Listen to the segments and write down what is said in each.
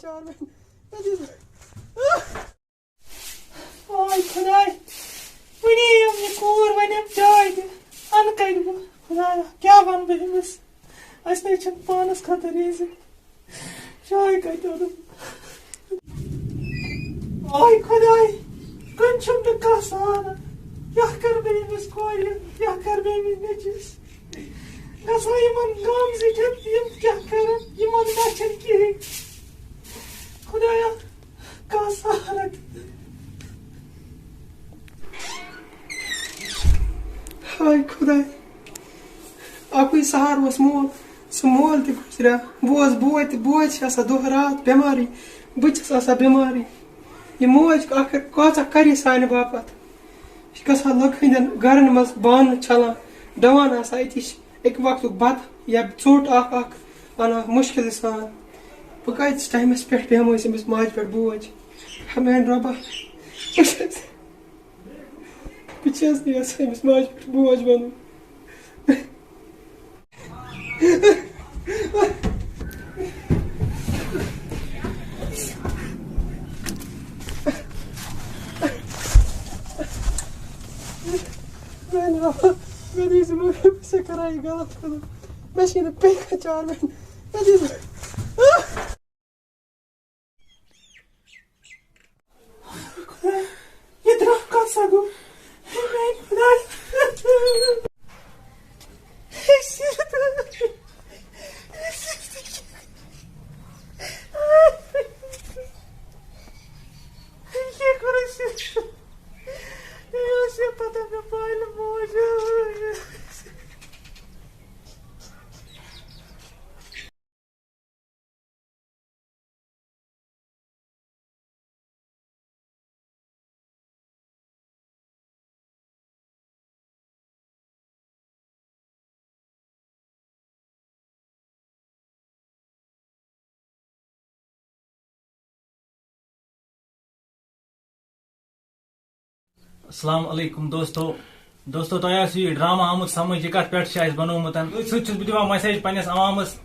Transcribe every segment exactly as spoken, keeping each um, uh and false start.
چار مہینے۔ آے خۄداے، وٕنی یِم یہِ کوٗر وۄنۍ یِم چاے تہِ اَنہٕ کَتہِ بہٕ؟ خۄدایا، کیٛاہ وَنہٕ بہٕ أمِس؟ اَسہِ نَے چھِنہٕ پانَس خٲطرٕ ریزِ۔ چاے کَتہِ اَنہٕ بہٕ؟ آے خۄداے، کُنہِ چھُم نہٕ کانٛہہ سہارٕ۔ کیٛاہ کَرٕ بہٕ أمِس کورِ؟ کیٛاہ کَرٕ بہٕ أمِس نیٚچوِس؟ گژھان یِمَن گام زِٹھٮ۪ن، یِم کیٛاہ کَرَن؟ یِمَن ما چھَنہٕ کِہیٖنۍ؟ خۄدایا، کانٛہہ سہارا دِ۔ ہاے خۄداے، اَکُے سہارٕ اوس مول، سُہ مول تہِ گُزریو۔ بہٕ اوسُس بوے تہٕ بوے چھِ آسان دۄہ راتھ بٮ۪مارٕے، بہٕ تہِ چھَس آسان بٮ۪مارٕے۔ یہِ موج آخر کۭژاہ کَرِ یہِ سانہِ باپَتھ؟ یہِ چھِ گژھان لُکہٕ ہٕنٛدٮ۪ن گَرَن منٛز بانہٕ چھَلان، ڈَوان آسان أتی چھِ اَکہِ وقتُک بَتہٕ یا ژوٚٹ اَکھ اَکھ اَنان مُشکِلہٕ سان۔ بہٕ کۭتِس ٹایمَس پٮ۪ٹھ بیٚہمو أسۍ أمِس ماجہِ پٮ۪ٹھ بوج؟ ہا میٛانہِ رۄبا، بہٕ چھَس، بہٕ چھَس نہٕ یَژھان أمِس ماجہِ پٮ۪ٹھ بوج بَنُن۔ میٛانہِ رۄبا، مےٚ دیٖزِ معٲفی، بہٕ چھَس کران یہِ غلط کٲم۔ مےٚ چھِ نہٕ پیٚیہِ چار میٛانہِ، مےٚ دیٖزِ۔ یہِ درٛاو کَتھ سا گوٚو؟ ہے میٛانہِ خۄداے۔ ہے شیٖرِتھ۔ ہے شیٖرِتھ۔ یہِ کیٛاہ کوٚر اَسہِ؟ یہِ ٲس یہِ پَتہ مےٚ پالہِ موج۔ السلام علیکم دوستو۔ دوستو، تۄہہِ آسِوٕ یہِ ڈرامہ آمُت سمجھ، یہِ کتھ پٮ۪ٹھ چھُ اَسہِ بنوومُت۔ أتھۍ سۭتۍ چھُس بہٕ دِوان message پننِس عوامس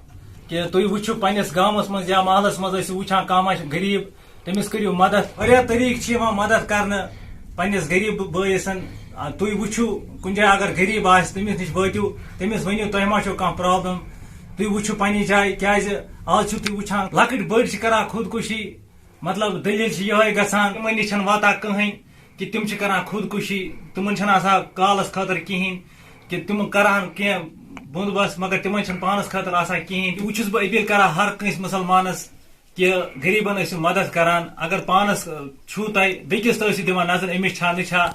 کہِ تُہۍ وٕچھِو پننِس گامس منٛز یا محلس منٛز ٲسِو وٕچھان کانٛہہ ما چھُ غریٖب، تٔمِس کٔرِو مدد۔ واریاہ طریٖقہٕ چھِ یِوان مدد کرنہٕ پننِس غریٖب بٲیِس۔ آ، تُہۍ وٕچھِو کُنہِ جایہِ اگر غریٖب آسہِ، تٔمِس نِش وٲتِو، تٔمِس ؤنِو تۄہہِ ما چھو کانٛہہ problem۔ تُہۍ وٕچھِو پننہِ جایہِ، کیازِ آز چھِو تُہۍ وٕچھان لۄکٕٹۍ بٔڑۍ چھِ کران خودکُشی۔ مطلب، دٔلیٖل چھِ یِہوٚے گژھان، تِمَن نِش چھَنہٕ واتان کٕہٕنۍ کہِ تِم چھِ کران خودکُشی، تِمَن چھَنہٕ آسان کالَس خٲطرٕ کِہیٖنۍ کہِ تِم کَرٕہَن کینٛہہ بندوبست، مگر تِمَن چھَنہٕ پانَس خٲطرٕ آسان کِہیٖنۍ۔ وۄنۍ چھُس بہٕ appeal کران ہر کٲنٛسہِ مُسلمانَس کہِ غریٖبَن ٲسِو مدد کران، اگر پانَس، اَ، چھُو تۄہہِ بیٚکِس تہِ ٲسِو دِوان نظر أمِس چھا نہٕ چھا۔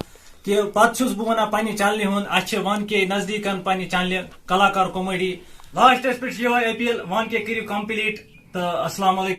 کہِ پَتہٕ چھُس بہٕ وَنان پنٛنہِ channelہِ ہُنٛد، اَسہِ چھِ one K نزدیٖکَن پنٛنہِ channelہِ کلاکار comedy۔ Lastس پٮ۪ٹھ چھِ یِہوٚے appeal، one K کٔرِو complete تہٕ السلام علیکم۔